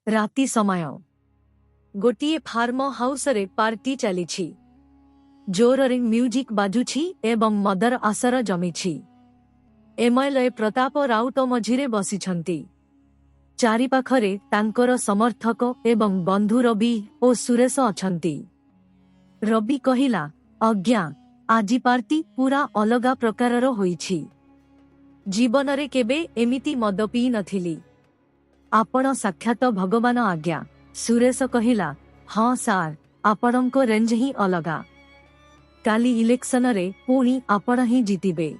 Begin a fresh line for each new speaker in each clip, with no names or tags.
ରାତି ସମୟ। ଗୋଟିଏ ଫାର୍ମ ହାଉସରେ ପାର୍ଟି ଚାଲିଛି। ଜୋରରେ ମ୍ୟୁଜିକ୍ ବାଜୁଛି ଏବଂ ମଦର ଆସର ଜମିଛି। ଏମଏଲଏ ପ୍ରତାପ ରାଉତ ମଝିରେ ବସିଛନ୍ତି। ଚାରିପାଖରେ ତାଙ୍କର ସମର୍ଥକ ଏବଂ ବନ୍ଧୁ ରବି ଓ ସୁରେଶ ଅଛନ୍ତି। ରବି କହିଲା, "ଅଜ୍ଞା, ଆଜି ପାର୍ଟି ପୂରା ଅଲଗା ପ୍ରକାରର ହୋଇଛି। ଜୀବନରେ କେବେ ଏମିତି ମଦ ପିଇ ନଥିଲି। ଆପଣ ସାକ୍ଷାତ ଭଗବାନ ଆଜ୍ଞା।" ସୁରେଶ କହିଲା, "ହଁ ସାର୍, ଆପଣଙ୍କ ରେଞ୍ଜ ହିଁ ଅଲଗା। କାଲି ଇଲେକ୍ସନରେ ପୁଣି ଆପଣ ହିଁ ଜିତିବେ।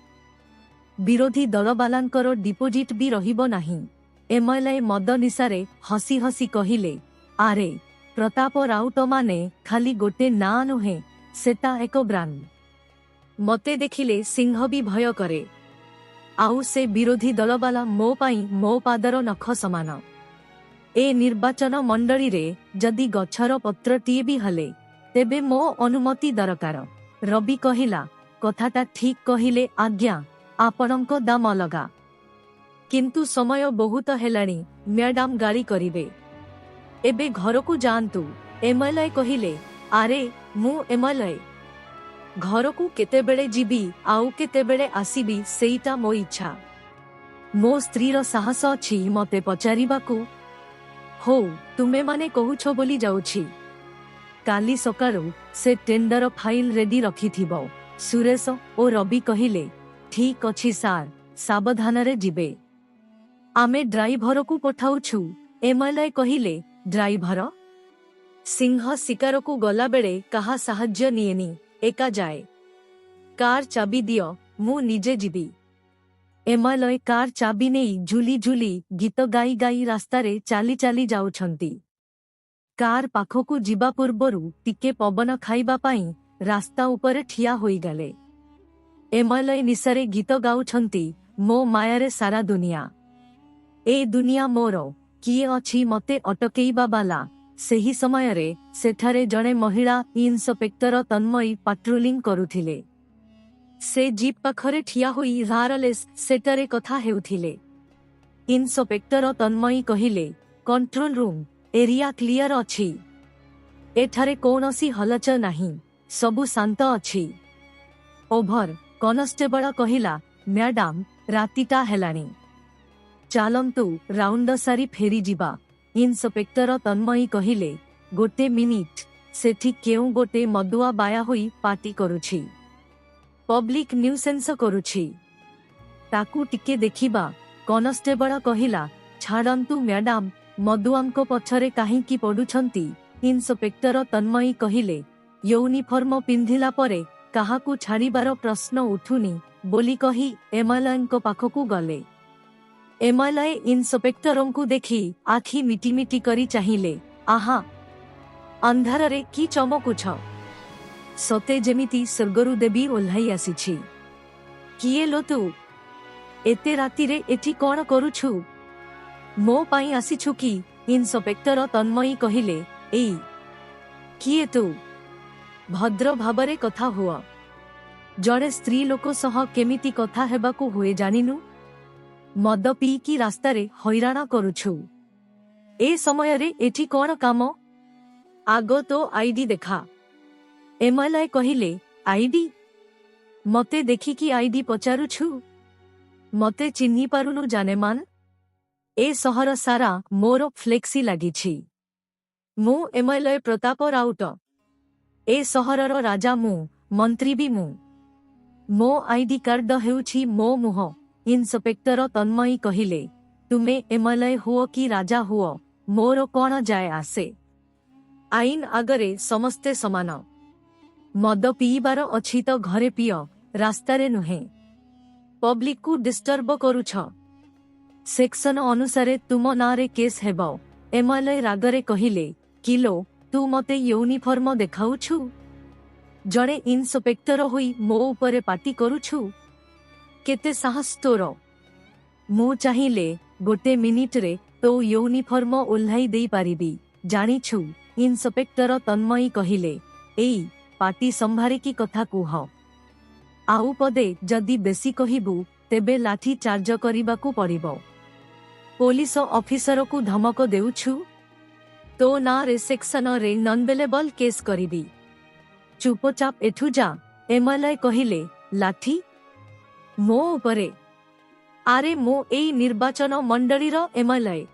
ବିରୋଧୀ ଦଳବାଲାଙ୍କର ଡିପୋଜିଟ୍ ବି ରହିବ ନାହିଁ।" ଏମଏଲଏ ମଦ ନିଶାରେ ହସି ହସି କହିଲେ, "ଆରେ, ପ୍ରତାପ ରାଉତ ମାନେ ଖାଲି ଗୋଟେ ନାଁ ନୁହେଁ, ସେଟା ଏକ ବ୍ରାଣ୍ଡ। ମତେ ଦେଖିଲେ ସିଂହ ବି ଭୟ କରେ। ଆଉ ସେ ବିରୋଧୀ ଦଳବାଲା ମୋ ପାଇଁ ମୋ ପାଦର ନଖ ସମାନ। ଏ ନିର୍ବାଚନ ମଣ୍ଡଳୀରେ ଯଦି ଗଛର ପତ୍ରଟିଏ ବି ହଲେ, ତେବେ ମୋ ଅନୁମତି ଦରକାର।" ରବି କହିଲା, "କଥାଟା ଠିକ୍ କହିଲେ ଆଜ୍ଞା, ଆପଣଙ୍କ ଦାମ ଅଲଗା। କିନ୍ତୁ ସମୟ ବହୁତ ହେଲାଣି, ମ୍ୟାଡାମ ଗାଳି କରିବେ। ଏବେ ଘରକୁ ଯାଆନ୍ତୁ।" ଏମଏଲଏ କହିଲେ, "ଆରେ, ମୁଁ ଏମଏଲଏ। ଘରକୁ କେତେବେଳେ ଯିବି ଆଉ କେତେବେଳେ ଆସିବି, ସେଇଟା ମୋ ଇଚ୍ଛା। ମୋ ସ୍ତ୍ରୀର ସାହସ ଅଛି ମତେ ପଚାରିବାକୁ? ହଉ, ତୁମେମାନେ କହୁଛ ବୋଲି ଯାଉଛି। କାଲି ସକାଳୁ ସେ ଟେଣ୍ଡର ଫାଇଲ ରେଡି ରଖିଥିବ।" ସୁରେଶ ଓ ରବି କହିଲେ, "ଠିକ୍ ଅଛି ସାର୍, ସାବଧାନରେ ଯିବେ। ଆମେ ଡ୍ରାଇଭରକୁ ପଠାଉଛୁ।" ଏମଏଲଏ କହିଲେ, "ଡ୍ରାଇଭର? ସିଂହ ଶିକାରକୁ ଗଲାବେଳେ କାହା ସାହାଯ୍ୟ ନିଏନି, ଏକା ଯାଏ। କାର୍ ଚାବି ଦିଅ, ମୁଁ ନିଜେ ଯିବି।" ଏମଏଲଏ କାର୍ ଚାବି ନେଇ ଝୁଲି ଝୁଲି, ଗୀତ ଗାଇ ଗାଇ ରାସ୍ତାରେ ଚାଲି ଚାଲି ଯାଉଛନ୍ତି। କାର୍ ପାଖକୁ ଯିବା ପୂର୍ବରୁ ଟିକେ ପବନ ଖାଇବା ପାଇଁ ରାସ୍ତା ଉପରେ ଠିଆ ହୋଇଗଲେ। ଏମଏଲଏ ନିଶାରେ ଗୀତ ଗାଉଛନ୍ତି, "ମୋ ମାୟାରେ ସାରା ଦୁନିଆ। ଏ ଦୁନିଆ ମୋର। କିଏ ଅଛି ମତେ ଅଟକେଇବା ବାଲା?" ସେହି ସମୟରେ ସେଠାରେ ଜଣେ ମହିଳା ଇନ୍ସପେକ୍ଟର ତନ୍ମୟୀ ପାଟ୍ରୋଲିଂ କରୁଥିଲେ। ସେ ଜିପ୍ ପାଖରେ ଠିଆ ହୋଇ ୱାୟାରଲେସ୍ ସେଟରେ କଥା ହେଉଥିଲେ। ଇନ୍ସପେକ୍ଟର ତନ୍ମୟୀ କହିଲେ, "କଣ୍ଟ୍ରୋଲ ରୁମ୍, ଏରିଆ କ୍ଲିୟର ଅଛି। ଏଠାରେ କୌଣସି ହଲଚଲ ନାହିଁ। ସବୁ ଶାନ୍ତ ଅଛି। ଓଭର।" କନଷ୍ଟେବଳ କହିଲା, "ମ୍ୟାଡାମ, ରାତିଟା ହେଲାଣି। ଚାଲନ୍ତୁ, ରାଉଣ୍ଡ ସାରି ଫେରିଯିବା।" ଇନ୍ସପେକ୍ଟର ତନ୍ମୟୀ କହିଲେ, "ଗୋଟେ ମିନିଟ୍। ସେଠି କେଉଁ ଗୋଟେ ମଦୁଆ ବାୟା ହୋଇ ପାଟି କରୁଛି। ପବ୍ଲିକ ନ୍ୟୁସେନ୍ସ କରୁଛି। ତାକୁ ଟିକେ ଦେଖିବା।" କନଷ୍ଟେବଳ କହିଲା, "ଛାଡ଼ନ୍ତୁ ମ୍ୟାଡାମ, ମଦୁଆଙ୍କ ପଛରେ କାହିଁକି ପଡୁଛନ୍ତି?" ଇନ୍ସପେକ୍ଟର ତନ୍ମୟୀ କହିଲେ, "ୟୁନିଫର୍ମ ପିନ୍ଧିଲା ପରେ କାହାକୁ ଛାଡ଼ିବାର ପ୍ରଶ୍ନ ଉଠୁନି" ବୋଲି କହି ଏମଏଲଏଙ୍କ ପାଖକୁ ଗଲେ। ଏମଏଲଏ ଇନ୍ସପେକ୍ଟରଙ୍କୁ ଦେଖି ଆଖି ମିଟିମିଟି କରି ଚାହିଁଲେ, "ଆହା, ଅନ୍ଧାରରେ କି ଚମକୁଛ! ସତେ ଯେମିତି ସ୍ୱର୍ଗରୁ ଦେବୀ ଓହ୍ଲାଇ ଆସିଛି। କିଏ ଲୋ ତୁ? ଏତେ ରାତିରେ ଏଠି କଣ କରୁଛୁ? ମୋ ପାଇଁ ଆସିଛୁ କି?" ଇନ୍ସପେକ୍ଟର ତନ୍ମୟୀ କହିଲେ, "ଏଇ, କିଏ ତୁ? ଭଦ୍ର ଭାବରେ କଥା ହୁଅ। ଜଣେ ସ୍ତ୍ରୀ ଲୋକ ସହ କେମିତି କଥା ହେବାକୁ ହୁଏ ଜାଣିନୁ? ମଦ ପିଇକି ରାସ୍ତାରେ ହଇରାଣ କରୁଛୁ। ଏ ସମୟରେ ଏଠି କଣ କାମ? ଆଗ ତୋ ଆଇଡି ଦେଖା।" ଏମଏଲଏ କହିଲେ, "ଆଇଡି? ମତେ ଦେଖିକି ଆଇଡି ପଚାରୁଛୁ? ମତେ ଚିହ୍ନି ପାରୁନୁ ଜାନେମାନ? ଏ ସହର ସାରା ମୋର ଫ୍ଲେକ୍ସି ଲାଗିଛି। ମୁଁ ଏମଏଲଏ ପ୍ରତାପ ରାଉତ। ଏ ସହରର ରାଜା ମୁଁ, ମନ୍ତ୍ରୀ ବି ମୁଁ। ମୋ ଆଇଡି କାର୍ଡ ହେଉଛି ମୋ ମୁହଁ।" ଇନ୍ସପେକ୍ଟର ତନ୍ମୟୀ କହିଲେ, "ତୁମେ ଏମଏଲଏ ହୁଅ କି ରାଜା ହୁଅ, ମୋର କଣ ଯାଏ ଆସେ? ଆଇନ ଆଗରେ ସମସ୍ତେ ସମାନ। ମଦ ପିଇବାର ଅଛି ତ ଘରେ ପିଅ, ରାସ୍ତାରେ ନୁହେଁ। ପବ୍ଲିକକୁ ଡିଷ୍ଟର୍ବ କରୁଛ। ସେକ୍ସନ ଅନୁସାରେ ତୁମ ନାଁରେ କେସ୍ ହେବ।" ଏମଏଲଏ ରାଗରେ କହିଲେ, "କିଲୋ, ତୁ ମତେ ୟୁନିଫର୍ମ ଦେଖାଉଛୁ? ଜଣେ ଇନ୍ସପେକ୍ଟର ହୋଇ ମୋ ଉପରେ ପାଟି କରୁଛୁ? କେତେ ସାହସ ତୋର! ମୁଁ ଚାହିଁଲେ ଗୋଟେ ମିନିଟରେ ତୋ ୟୁନିଫର୍ମ ଓହ୍ଲାଇ ଦେଇପାରିବି, ଜାଣିଛୁ?" ଇନ୍ସପେକ୍ଟର ତନ୍ମୟୀ କହିଲେ, "ଏଇ, ପାଟି ସମ୍ଭାଳିକି କଥା କୁହ। ଆଉ ପଦେ ଯଦି ବେଶୀ କହିବୁ, ତେବେ ଲାଠି ଚାର୍ଜ କରିବାକୁ ପଡ଼ିବ। ପୋଲିସ ଅଫିସରକୁ ଧମକ ଦେଉଛୁ? ତୋ ନାଁରେ ସେକ୍ସନରେ ନନ୍ବେଲେବଲ୍ କେସ୍ କରିବି। ଚୁପଚାପ ଏଠୁ ଯା। ଏମଏଲଏ କହିଲେ, ଲାଠି? ମୋ ଉପରେ? ଆରେ, ମୁଁ ଏଇ ନିର୍ବାଚନ ମଣ୍ଡଳୀର ଏମଏଲଏ।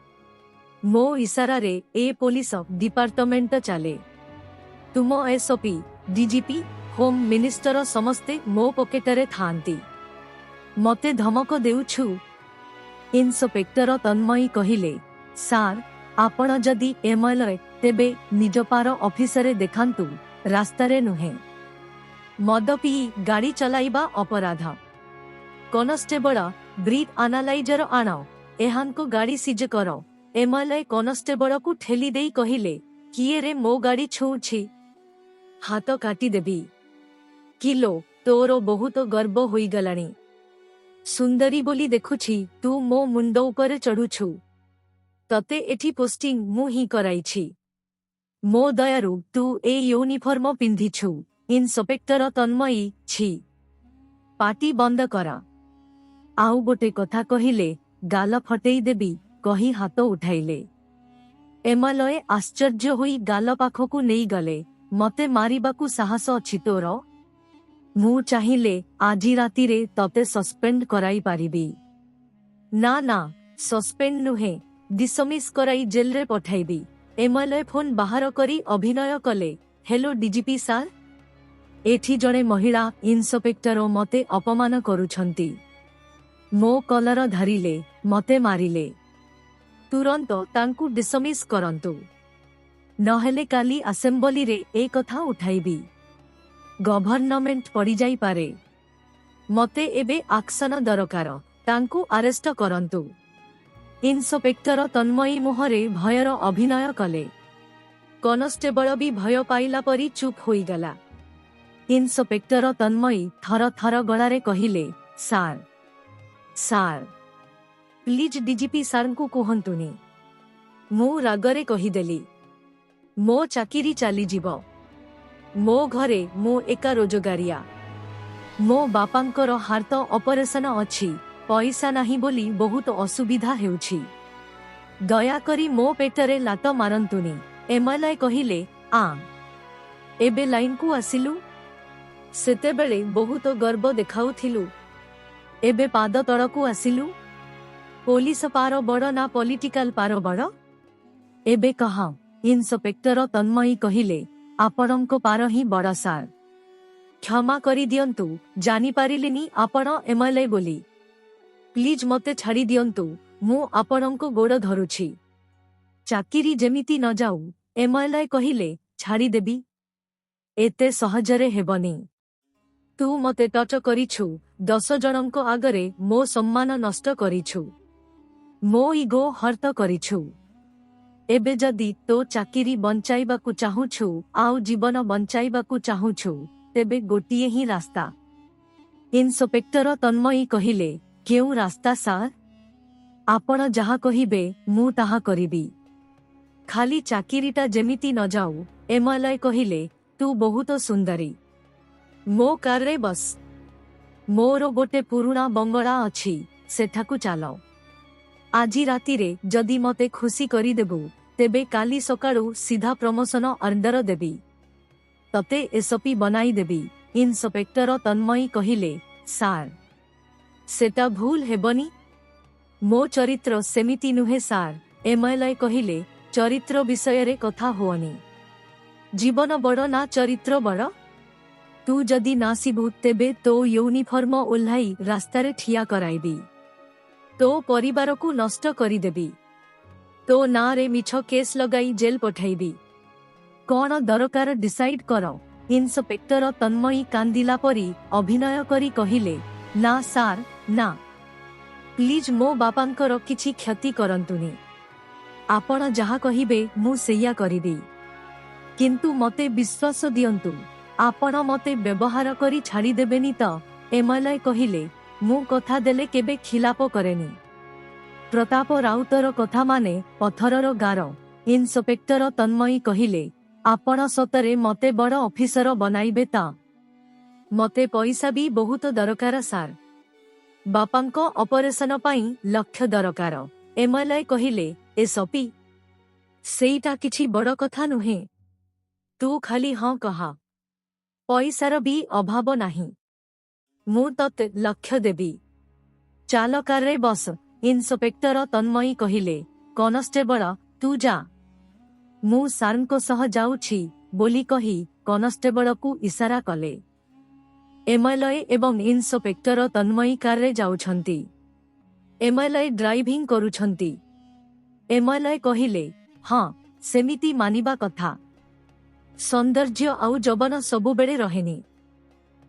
ମୋ ଇସାରାରେ ଏ ପୋଲିସ ଡିପାର୍ଟମେଣ୍ଟ ଚାଲେ। ତୁମ ଏସପି, ଡିଜିପି, ହୋମ୍ ମିନିଷ୍ଟର ସମସ୍ତେ ମୋ ପକେଟରେ ଥାଆନ୍ତି। ମତେ ଧମକ ଦେଉଛୁ? ଇନ୍ସପେକ୍ଟର ତନ୍ମୟୀ କହିଲେ, ସାର୍, ଆପଣ ଯଦି ଏମଏଲଏ, ତେବେ ନିଜ ପାର ଅଫିସରେ ଦେଖାନ୍ତୁ, ରାସ୍ତାରେ ନୁହେଁ। ମଦ ପିଇ ଗାଡ଼ି ଚଲାଇବା ଅପରାଧ। କନଷ୍ଟେବଳ, ବ୍ରିଥ୍ ଆନାଲାଇଜର ଆଣ। ଏହାଙ୍କ ଗାଡ଼ି ସିଜ୍ କର। ଏମଏଲଏ କନଷ୍ଟେବଳକୁ ଠେଲି ଦେଇ କହିଲେ, କିଏ ରେ ମୋ ଗାଡ଼ି ଛୁଉଁଛି? ହାତ କାଟିଦେବି। କିଲୋ, ତୋର ବହୁତ ଗର୍ବ ହୋଇଗଲାଣି। ସୁନ୍ଦରୀ ବୋଲି ଦେଖୁଛି ତୁ ମୋ ମୁଣ୍ଡ ଉପରେ ଚଢୁଛୁ। ତତେ ଏଠି ପୋଷ୍ଟିଂ ମୁଁ ହିଁ କରାଇଛି। ମୋ ଦୟାରୁ ତୁ ଏ ୟୁନିଫର୍ମ ପିନ୍ଧିଛୁ। ଇନ୍ସପେକ୍ଟର ତନ୍ମୟୀ, ଛି, ପାଟି ବନ୍ଦ କର। ଆଉ ଗୋଟେ କଥା କହିଲେ ଗାଲ ଫଟେଇ ଦେବି, କହି ହାତ ଉଠାଇଲେ। ଏମଏଲଏ ଆଶ୍ଚର୍ଯ୍ୟ ହୋଇ ଗାଲ ପାଖକୁ ନେଇଗଲେ। ମତେ ମାରିବାକୁ ସାହସ ଅଛି ତୋର? ମୁଁ ଚାହିଁଲେ ଆଜି ରାତିରେ ତତେ ସସ୍ପେଣ୍ଡ କରାଇ ପାରିବି। ନା ନା, ସସ୍ପେଣ୍ଡ ନୁହେଁ, ଡିସମିସ୍ କରାଇ ଜେଲରେ ପଠାଇବି। ଏମଏଲଏ ଫୋନ୍ ବାହାର କରି ଅଭିନୟ କଲେ, ହେଲୋ ଡିଜିପି ସାର୍, ଏଠି ଜଣେ ମହିଳା ଇନ୍ସପେକ୍ଟର ମତେ ଅପମାନ କରୁଛନ୍ତି। ମୋ କଲର ଧରିଲେ, ମତେ ମାରିଲେ। ତୁରନ୍ତ ତାଙ୍କୁ ଡିସମିସ୍ କରନ୍ତୁ। ନହେଲେ କାଲି ଆସେମ୍ବଲିରେ ଏ କଥା ଉଠାଇବି। ଗଭର୍ଣ୍ଣମେଣ୍ଟ ପଡ଼ିଯାଇପାରେ। ମତେ ଏବେ ଆକ୍ସନ ଦରକାର। ତାଙ୍କୁ ଆରେଷ୍ଟ କରନ୍ତୁ। ଇନ୍ସପେକ୍ଟର ତନ୍ମୟୀ ମୁହଁରେ ଭୟର ଅଭିନୟ କଲେ। କନଷ୍ଟେବଳ ବି ଭୟ ପାଇଲା ପରି ଚୁପ୍ ହୋଇଗଲା। ଇନ୍ସପେକ୍ଟର ତନ୍ମୟୀ ଥର ଥର ଗଳାରେ କହିଲେ, ସାର୍, ସାର୍, ପ୍ଲିଜ୍ ଡିଜିପି ସାର୍ଙ୍କୁ କୁହନ୍ତୁନି। ମୁଁ ରାଗରେ କହିଦେଲି। ମୋ ଚାକିରି ଚାଲିଯିବ। ମୋ ଘରେ ମୁଁ ଏକା ରୋଜଗାରିଆ। ମୋ ବାପାଙ୍କର ହାର୍ଟ ଅପରେସନ ଅଛି। ପଇସା ନାହିଁ ବୋଲି ବହୁତ ଅସୁବିଧା ହେଉଛି। ଦୟାକରି ମୋ ପେଟରେ ଲାତ ମାରନ୍ତୁନି। ଏମଏଲଏ କହିଲେ, ଆଁ, ଏବେ ଲାଇନକୁ ଆସିଲୁ? ସେତେବେଳେ ବହୁତ ଗର୍ବ ଦେଖାଉଥିଲୁ। ଏବେ ପାଦ ତଳକୁ ଆସିଲୁ? ପୋଲିସ ପାର ବଡ଼ ନା ପଲିଟିକାଲ ପାର ବଡ଼? ଏବେ କହ। ଇନ୍ସପେକ୍ଟର ତନ୍ମୟୀ କହିଲେ, ଆପଣଙ୍କ ପାର ହିଁ ବଡ଼ ସାର୍। କ୍ଷମା କରିଦିଅନ୍ତୁ, ଜାଣିପାରିଲିନି ଆପଣ ଏମଏଲଏ ବୋଲି। ପ୍ଲିଜ୍ ମତେ ଛାଡ଼ି ଦିଅନ୍ତୁ। ମୁଁ ଆପଣଙ୍କ ଗୋଡ଼ ଧରୁଛି। ଚାକିରି ଯେମିତି ନ ଯାଉ। ଏମଏଲଏ କହିଲେ, ଛାଡ଼ିଦେବି? ଏତେ ସହଜରେ ହେବନି। ତୁ ମତେ ଟଚ କରିଛୁ, 10 ଜଣଙ୍କ ଆଗରେ ମୋ ସମ୍ମାନ ନଷ୍ଟ କରିଛୁ, ମୋ ଇଗୋ ହର୍ଟ କରିଛୁ। ଏବେ ଯଦି ତୋ ଚାକିରି ବଞ୍ଚାଇବାକୁ ଚାହୁଁଛୁ ଆଉ ଜୀବନ ବଞ୍ଚାଇବାକୁ ଚାହୁଁଛୁ, ତେବେ ଗୋଟିଏ ହିଁ ରାସ୍ତା। ଇନ୍ସପେକ୍ଟର ତନ୍ମୟୀ କହିଲେ, କେଉଁ ରାସ୍ତା ସାର୍? ଆପଣ ଯାହା କହିବେ ମୁଁ ତାହା କରିବି। ଖାଲି ଚାକିରିଟା ଯେମିତି ନ ଯାଉ। ଏମଏଲଏ କହିଲେ, ତୁ ବହୁତ ସୁନ୍ଦରୀ। ମୋ କାରରେ ବସ୍। ମୋର ଗୋଟେ ପୁରୁଣା ବଙ୍ଗଳା ଅଛି, ସେଠାକୁ ଚାଲ। ଆଜି ରାତିରେ ଯଦି ମତେ ଖୁସି କରିଦେବୁ, ତେବେ କାଲି ସକାଳୁ ସିଧା ପ୍ରମୋସନ ଅର୍ଡର ଦେବି। ତତେ ଏସପି ବନାଇଦେବି। ଇନ୍ସପେକ୍ଟର ତନ୍ମୟୀ କହିଲେ, ସାର୍, ସେଟା ଭୁଲ ହେବନି? ମୋ ଚରିତ୍ର ସେମିତି ନୁହେଁ ସାର୍। ଏମଏଲଏ କହିଲେ, ଚରିତ୍ର ବିଷୟରେ କଥା ହୁଅନି। ଜୀବନ ବଡ଼ ନା ଚରିତ୍ର ବଡ଼? ତୁ ଯଦି ନାସିବୁ, ତେବେ ତୋ ୟୁନିଫର୍ମ ଓହ୍ଲାଇ ରାସ୍ତାରେ ଠିଆ କରାଇବି। ତୋ ପରିବାରକୁ ନଷ୍ଟ କରିଦେବି। ତୋ ନାଁରେ ମିଛ କେସ୍ ଲଗାଇ ଜେଲ୍ ପଠାଇବି। କଣ ଦରକାର ଡିସାଇଡ୍ କର। ଇନ୍ସପେକ୍ଟର ତନ୍ମୟୀ କାନ୍ଦିଲା ପରି ଅଭିନୟ କରି କହିଲେ, ନା ସାର୍, ନା। ପ୍ଲିଜ୍ ମୋ ବାପାଙ୍କର କିଛି କ୍ଷତି କରନ୍ତୁନି। ଆପଣ ଯାହା କହିବେ ମୁଁ ସେଇଆ କରିବି। କିନ୍ତୁ ମତେ ବିଶ୍ୱାସ ଦିଅନ୍ତୁ। ଆପଣ ମତେ ବ୍ୟବହାର କରି ଛାଡ଼ିଦେବେନି ତ? ଏମଏଲଏ କହିଲେ, ମୁଁ କଥା ଦେଲେ କେବେ ଖିଲାପ କରେନି। ପ୍ରତାପ ରାଉତର କଥା ମାନେ ପଥରର ଗାର। ଇନ୍ସପେକ୍ଟର ତନ୍ମୟୀ କହିଲେ, ଆପଣ ସତରେ ମତେ ବଡ଼ ଅଫିସର ବନାଇବେ ତ? ମତେ ପଇସା ବି ବହୁତ ଦରକାର ସାର୍। ବାପାଙ୍କ ଅପରେସନ ପାଇଁ ଲକ୍ଷ ଦରକାର। ଏମଏଲଏ କହିଲେ, ଏସପି? ସେଇଟା କିଛି ବଡ଼ କଥା ନୁହେଁ। ତୁ ଖାଲି ହଁ କହ। ପଇସାର ବି ଅଭାବ ନାହିଁ। ମୁଁ ତତେ ଲକ୍ଷ ଦେବି। ଚାଲ, କାରରେ ବସ। ଇନ୍ସପେକ୍ଟର ତନ୍ମୟୀ କହିଲେ, କନଷ୍ଟେବଳ, ତୁ ଯା, ମୁଁ ସାର୍ଙ୍କ ସହ ଯାଉଛି ବୋଲି କହି କନଷ୍ଟେବଳକୁ ଇସାରା କଲେ। ଏମଏଲଏ ଏବଂ ଇନ୍ସପେକ୍ଟର ତନ୍ମୟୀ କାରରେ ଯାଉଛନ୍ତି। ଏମଏଲଏ ଡ୍ରାଇଭିଂ କରୁଛନ୍ତି। ଏମଏଲଏ କହିଲେ, ହଁ, ସେମିତି ମାନିବା କଥା। ସୌନ୍ଦର୍ଯ୍ୟ ଆଉ ଯୌବନ ସବୁବେଳେ ରହେନି।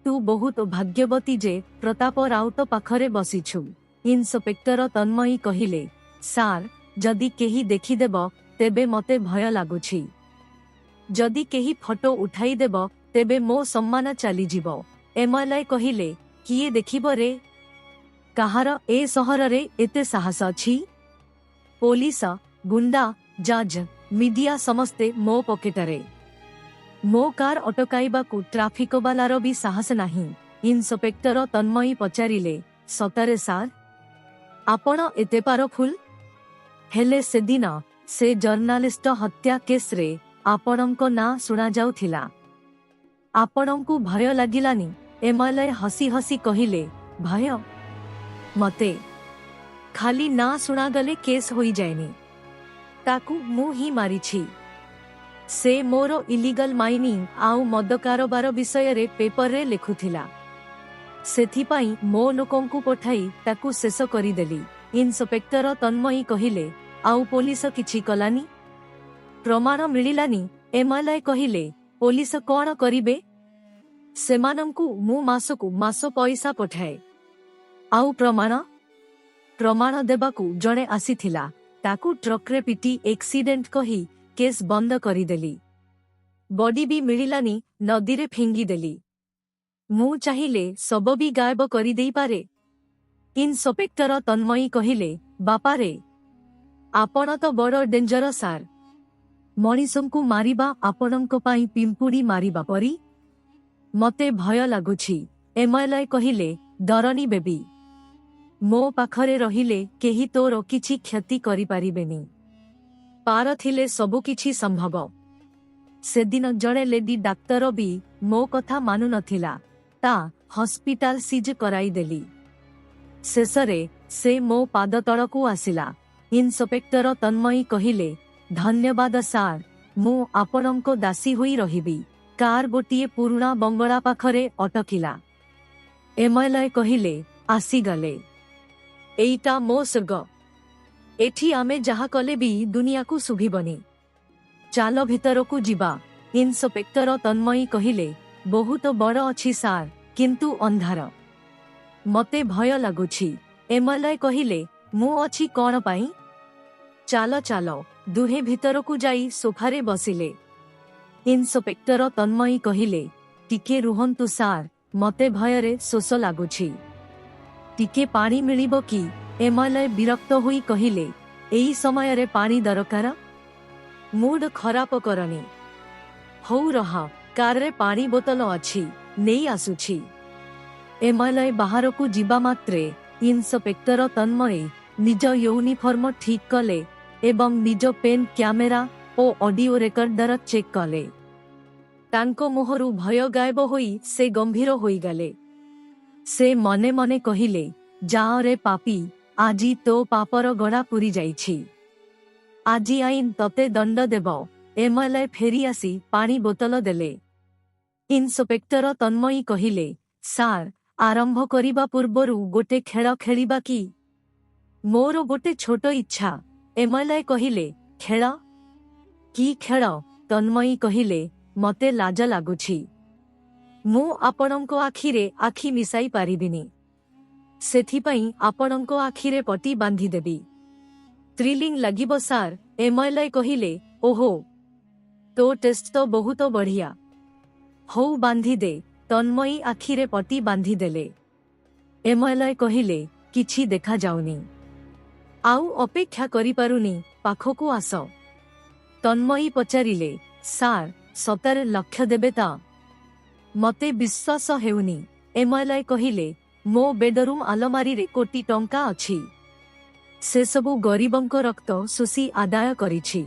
ତୁ ବହୁତ ଭାଗ୍ୟବତୀ ଯେ ପ୍ରତାପ ରାଉତ ପାଖରେ ବସିଛୁ। ଇନ୍ସପେକ୍ଟର ତନ୍ମୟୀ କହିଲେ, ସାର୍, ଯଦି କେହି ଦେଖିଦେବ ତେବେ ମତେ ଭୟ ଲାଗୁଛି। ଯଦି କେହି ଫଟୋ ଉଠାଇଦେବ ତେବେ ମୋ ସମ୍ମାନ ଚାଲିଯିବ। ଏମଏଲଏ କହିଲେ, କିଏ ଦେଖିବ ରେ? କାହାର ଏ ସହରରେ ଏତେ ସାହସ ଅଛି? ପୋଲିସ, ଗୁଣ୍ଡା, ଜଜ୍, ମିଡିଆ ସମସ୍ତେ ମୋ ପକେଟରେ। ମୋ କାର୍ ଅଟକାଇବାକୁ ଟ୍ରାଫିକବାଲାର ବି ସାହସ ନାହିଁ। ଇନ୍ସପେକ୍ଟର ତନ୍ମୟୀ ପଚାରିଲେ, ସତରେ ସାର୍, ଆପଣ ଏତେ ପାୱାରଫୁଲ? ହେଲେ ସେଦିନ ସେ ଜର୍ଣ୍ଣାଲିଷ୍ଟ ହତ୍ୟା କେସ୍ରେ ଆପଣଙ୍କ ନାଁ ଶୁଣାଯାଉଥିଲା। ଆପଣଙ୍କୁ ଭୟ ଲାଗିଲାନି? ଏମଏଲଏ ହସି ହସି କହିଲେ, ଭୟ? ମତେ? ଖାଲି ନାଁ ଶୁଣାଗଲେ କେସ୍ ହୋଇଯାଏନି। ତାକୁ ମୁଁ ହିଁ ମାରିଛି। ସେ ମୋର ଇଲିଗାଲ ମାଇନିଂ ଆଉ ମଦ କାରବାର ବିଷୟରେ ପେପରରେ ଲେଖୁଥିଲା। ସେଥିପାଇଁ ମୋ ଲୋକଙ୍କୁ ପଠାଇ ତାକୁ ଶେଷ କରିଦେଲି। ଇନ୍ସପେକ୍ଟର ତନ୍ମୟୀ କହିଲେ, ଆଉ ପୋଲିସ କିଛି କଲାନି? ପ୍ରମାଣ ମିଳିଲାନି? ଏମଏଲଏ କହିଲେ, ପୋଲିସ କଣ କରିବେ? ସେମାନଙ୍କୁ ମୁଁ ମାସକୁ ମାସ ପଇସା ପଠାଏ। ଆଉ ପ୍ରମାଣ? ପ୍ରମାଣ ଦେବାକୁ ଜଣେ ଆସିଥିଲା। ତାକୁ ଟ୍ରକରେ ପିଟି ଏକ୍ସିଡେଣ୍ଟ କହି କେସ୍ ବନ୍ଦ କରିଦେଲି। ବଡି ବି ମିଳିଲାନି, ନଦୀରେ ଫିଙ୍ଗିଦେଲି। ମୁଁ ଚାହିଁଲେ ଶବ ବି ଗାୟବ କରିଦେଇପାରେ। ଇନ୍ସପେକ୍ଟର ତନ୍ମୟୀ କହିଲେ, ବାପାରେ, ଆପଣ ତ ବଡ଼ ଡେଞ୍ଜର ସାର୍। ମଣିଷଙ୍କୁ ମାରିବା ଆପଣଙ୍କ ପାଇଁ ପିମ୍ପୁଡ଼ି ମାରିବା ପରି। ମତେ ଭୟ ଲାଗୁଛି। ଏମଏଲଏ କହିଲେ, ଡରନି ବେବି। ମୋ ପାଖରେ ରହିଲେ କେହି ତୋର କିଛି କ୍ଷତି କରିପାରିବେନି। ପାୱାର ଥିଲେ ସବୁକିଛି ସମ୍ଭବ। ସେଦିନ ଜଣେ ଲେଡି ଡାକ୍ତର ବି ମୋ କଥା ମାନୁନଥିଲା। ତା ହସ୍ପିଟାଲ ସିଜ୍ କରାଇଦେଲି। ଶେଷରେ ସେ ମୋ ପାଦ ତଳକୁ ଆସିଲା। ଇନ୍ସପେକ୍ଟର ତନ୍ମୟୀ କହିଲେ, ଧନ୍ୟବାଦ ସାର୍, ମୁଁ ଆପଣଙ୍କ ଦାସୀ ହୋଇ ରହିବି। କାର୍ ଗୋଟିଏ ପୁରୁଣା ବଙ୍ଗଳା ପାଖରେ ଅଟକିଲା। ଏମଏଲଏ କହିଲେ, ଆସିଗଲେ। ଏଇଟା ମୋ ସ୍ୱର୍ଗ। ଏଠି ଆମେ ଯାହା କଲେ ବି ଦୁନିଆକୁ ଶୁଭିବନି। ଚାଲ, ଭିତରକୁ ଯିବା। ଇନ୍ସପେକ୍ଟର ତନ୍ମୟୀ କହିଲେ, ବହୁତ ବଡ଼ ଅଛି ସାର୍, କିନ୍ତୁ ଅନ୍ଧାର। ମତେ ଭୟ ଲାଗୁଛି। ଏମଏଲଏ କହିଲେ, ମୁଁ ଅଛି କଣ ପାଇଁ? ଚାଲ ଚାଲ। ଦୁହେଁ ଭିତରକୁ ଯାଇ ସୋଫାରେ ବସିଲେ। ଇନ୍ସପେକ୍ଟର ତନ୍ମୟୀ କହିଲେ, ଟିକେ ରୁହନ୍ତୁ ସାର୍, ମତେ ଭୟରେ ଶୋଷ ଲାଗୁଛି। ଟିକେ ପାଣି ମିଳିବ କି? ଏମଏଲଏ ବିରକ୍ତ ହୋଇ କହିଲେ, ଏଇ ସମୟରେ ପାଣି ଦରକାର? ମୁଡ୍ ଖରାପ କରନି। ହଉ ରହ, କାରରେ ପାଣି ବୋତଲ ଅଛି, ନେଇ ଆସୁଛି। ଏମଏଲଏ ବାହାରକୁ ଯିବା ମାତ୍ରେ ଇନ୍ସପେକ୍ଟର ତନ୍ମୟୀ ନିଜ ୟୁନିଫର୍ମ ଠିକ୍ କଲେ ଏବଂ ନିଜ ପେନ୍, କ୍ୟାମେରା ଓ ଅଡିଓ ରେକର୍ଡର ଚେକ୍ କଲେ। ତାଙ୍କ ମୁହଁରୁ ଭୟ ଗାୟବ ହୋଇ ସେ ଗମ୍ଭୀର ହୋଇଗଲେ। ସେ ମନେ ମନେ କହିଲେ, ଯାଅରେ ପାପୀ, ଆଜି ତୋ ପାପର ଗଡ଼ା ପୁରି ଯାଇଛି। ଆଜି ଆଇନ ତତେ ଦଣ୍ଡ ଦେବ। ଏମଏଲଏ ଫେରି ଆସି ପାଣି ବୋତଲ ଦେଲେ। ଇନ୍ସପେକ୍ଟର ତନ୍ମୟୀ କହିଲେ, ସାର୍, ଆରମ୍ଭ କରିବା ପୂର୍ବରୁ ଗୋଟେ ଖେଳ ଖେଳିବା କି? ମୋର ଗୋଟେ ଛୋଟ ଇଚ୍ଛା। ଏମଏଲଏ କହିଲେ, ଖେଳ? କି ଖେଳ? ତନ୍ମୟୀ କହିଲେ, ମତେ ଲାଜ ଲାଗୁଛି। ମୁଁ ଆପଣଙ୍କ ଆଖିରେ ଆଖି ମିଶାଇ ପାରିବିନି। ସେଥିପାଇଁ ଆପଣଙ୍କ ଆଖିରେ ପଟି ବାନ୍ଧିଦେବି। ଥ୍ରିଲିଂ ଲାଗିବ ସାର୍। ଏମଏଲଏ କହିଲେ, ଓହୋ, ତୋ ଟେଷ୍ଟ ତ ବହୁତ ବଢ଼ିଆ। ହଉ, ବାନ୍ଧିଦେ। ତନ୍ମୟୀ ଆଖିରେ ପଟି ବାନ୍ଧିଦେଲେ। ଏମଏଲଏ କହିଲେ, କିଛି ଦେଖାଯାଉନି। ଆଉ ଅପେକ୍ଷା କରିପାରୁନି, ପାଖକୁ ଆସ। ତନ୍ମୟୀ ପଚାରିଲେ, ସାର୍, ସତରେ ଲକ୍ଷ ଦେବେ ତ? ମତେ ବିଶ୍ୱାସ ହେଉନି। ଏମଏଲଏ କହିଲେ, ମୋ ବେଡରୁମ୍ ଆଲମାରିରେ କୋଟି ଟଙ୍କା ଅଛି। ସେସବୁ ଗରିବଙ୍କ ରକ୍ତ ଶୋଷି ଆଦାୟ କରିଛି।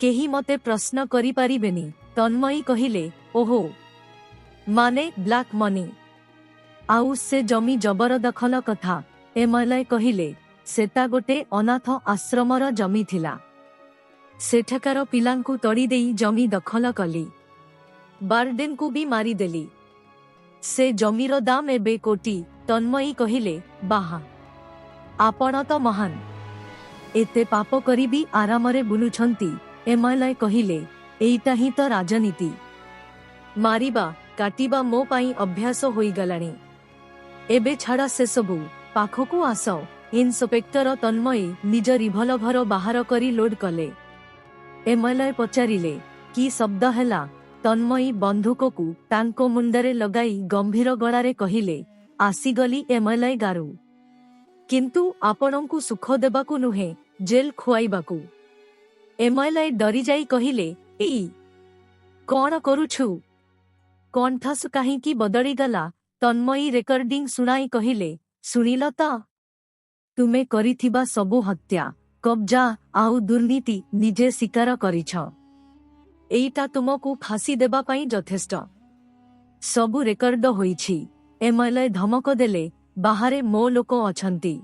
କେହି ମତେ ପ୍ରଶ୍ନ କରିପାରିବେନି। ତନ୍ମୟୀ କହିଲେ, ଓହୋ, ମାନେ ବ୍ଲାକ୍ ମନି? ଆଉ ସେ ଜମି ଜବରଦଖଲ କଥା? ଏମଏଲଏ କହିଲେ, ସେଟା ଗୋଟେ ଅନାଥ ଆଶ୍ରମର ଜମି ଥିଲା। ସେଠାକାର ପିଲାଙ୍କୁ ତଡ଼ିଦେଇ ଜମି ଦଖଲ କଲି। ବାର୍ଡେନକୁ ବି ମାରିଦେଲି। ସେ ଜମିର ଦାମ ଏବେ କୋଟି। ତନ୍ମୟୀ କହିଲେ, ବାହା, ଆପଣ ତ ମହାନ। ଏତେ ପାପ କରି ବି ଆରାମରେ ବୁଲୁଛନ୍ତି। ଏମଏଲଏ କହିଲେ, ଏଇଟା ହିଁ ତ ରାଜନୀତି। ମାରିବା କାଟିବା ମୋ ପାଇଁ ଅଭ୍ୟାସ ହୋଇଗଲାଣି। ଏବେ ଛାଡ଼ ସେସବୁ, ପାଖକୁ ଆସ। ଇନ୍ସପେକ୍ଟର ତନ୍ମୟୀ ନିଜ ରିଭଲଭର ବାହାର କରି ଲୋଡ୍ କଲେ। ଏମଏଲଏ ପଚାରିଲେ, କି ଶବ୍ଦ ହେଲା? ତନ୍ମୟୀ ବନ୍ଧୁକକୁ ତାଙ୍କ ମୁଣ୍ଡରେ ଲଗାଇ ଗମ୍ଭୀର ଗଳାରେ କହିଲେ, ଆସିଗଲି ଏମଏଲଏ ଗାରୁ। କିନ୍ତୁ ଆପଣଙ୍କୁ ସୁଖ ଦେବାକୁ ନୁହେଁ, ଜେଲ୍ ଖୁଆଇବାକୁ। ଏମଏଲଏ ଡରିଯାଇ କହିଲେ, ଏଇ, କଣ କରୁଛୁ? କଣ୍ଠସ କାହିଁକି ବଦଳିଗଲା? ତନ୍ମୟୀ ରେକର୍ଡିଂ ଶୁଣାଇ କହିଲେ, ଶୁଣିଲ ତ? ତୁମେ କରିଥିବା ସବୁ ହତ୍ୟା, କବ୍ଜା ଆଉ ଦୁର୍ନୀତି ନିଜେ ସ୍ୱୀକାର କରିଛ। ଏଇଟା ତୁମକୁ ଫାଶୀ ଦେବା ପାଇଁ ଯଥେଷ୍ଟ। ସବୁ ରେକର୍ଡ ହୋଇଛି। ଏମଏଲଏ ଧମକ ଦେଲେ, ବାହାରେ ମୋ ଲୋକ ଅଛନ୍ତି।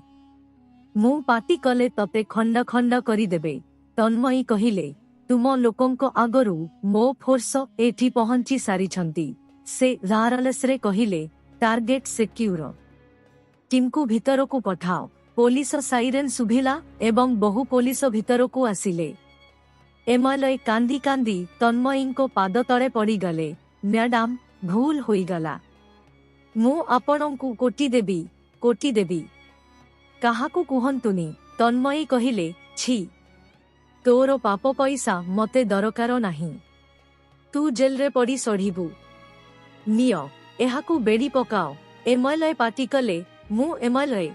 ମୁଁ ପାଟି କଲେ ତତେ ଖଣ୍ଡ ଖଣ୍ଡ କରିଦେବେ। ତନ୍ମୟୀ କହିଲେ, ତୁମ ଲୋକଙ୍କ ଆଗରୁ ମୋ ଫୋର୍ସ ଏଠି ପହଞ୍ଚି ସାରିଛନ୍ତି। ସେ ୱାୟାରଲେସରେ କହିଲେ, ଟାର୍ଗେଟ ସିକ୍ୟୁର। ଟିମ୍କୁ ଭିତରକୁ ପଠାଅ। ପୋଲିସ ସାଇରେନ୍ ଶୁଭିଲା ଏବଂ ବହୁ ପୋଲିସ ଭିତରକୁ ଆସିଲେ। ଏମଏଲଏ କାନ୍ଦି କାନ୍ଦି ତନ୍ମୟୀଙ୍କ ପାଦ ତଳେ ପଡ଼ିଗଲେ। ମ୍ୟାଡାମ, ଭୁଲ ହୋଇଗଲା। ମୁଁ ଆପଣଙ୍କୁ କୋଟି ଦେବି, କୋଟି ଦେବି। କାହାକୁ କୁହନ୍ତୁନି। ତନ୍ମୟୀ କହିଲେ, ଛି, ତୋର ପାପ ପଇସା ମତେ ଦରକାର ନାହିଁ। ତୁ ଜେଲରେ ପଡ଼ି ସଢ଼ିବୁ। ନିଅ, ଏହାକୁ ବେଡ଼ି ପକାଅ। ଏମଏଲଏ ପାଟି କଲେ, ମୁଁ ଏମଏଲଏ,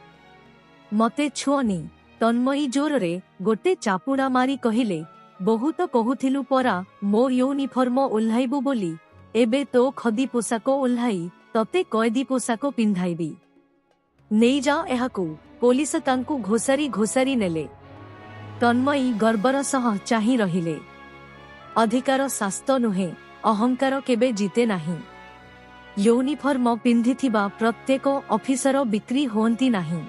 ମତେ ଛୁଅନି। ତନ୍ମୟୀ ଜୋରରେ ଗୋଟେ ଚାପୁଡ଼ା ମାରି କହିଲେ, ବହୁତ କହୁଥିଲୁ ପରା ମୋ ୟୁନିଫର୍ମ ଓହ୍ଲାଇବୁ ବୋଲି। ଏବେ ତୋ ଖଦି ପୋଷାକ ଓହ୍ଲାଇ ତତେ କଏଦୀ ପୋଷାକ ପିନ୍ଧାଇବି। ନେଇଯାଅ ଏହାକୁ। ପୋଲିସ ତାଙ୍କୁ ଘୋଷାରି ଘୋଷାରି ନେଲେ। ତନ୍ମୟୀ ଗର୍ବର ସହ ଚାହିଁ ରହିଲେ। ଅଧିକାର ଶାସ୍ତ ନୁହେଁ, ଅହଙ୍କାର କେବେ ଜିତେ ନାହିଁ। ୟୁନିଫର୍ମ ପିନ୍ଧିଥିବା ପ୍ରତ୍ୟେକ ଅଫିସର ବିକ୍ରି ହୁଅନ୍ତି ନାହିଁ।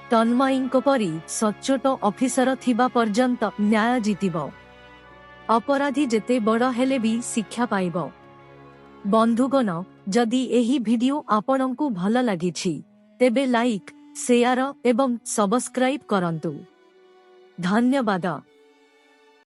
ତନ୍ମୟୀଙ୍କ ପରି ସଚ୍ଚୋଟ ଅଫିସର ଥିବା ପର୍ଯ୍ୟନ୍ତ ନ୍ୟାୟ ଜିତିବ। ଅପରାଧୀ ଯେତେ ବଡ଼ ହେଲେ ବି ଶିକ୍ଷା ପାଇବ। ବନ୍ଧୁଗଣ, ଯଦି ଏହି ଭିଡିଓ ଆପଣଙ୍କୁ ଭଲ ଲାଗିଛି, ତେବେ ଲାଇକ୍, ସେୟାର ଏବଂ ସବସ୍କ୍ରାଇବ୍ କରନ୍ତୁ। ଧନ୍ୟବାଦ।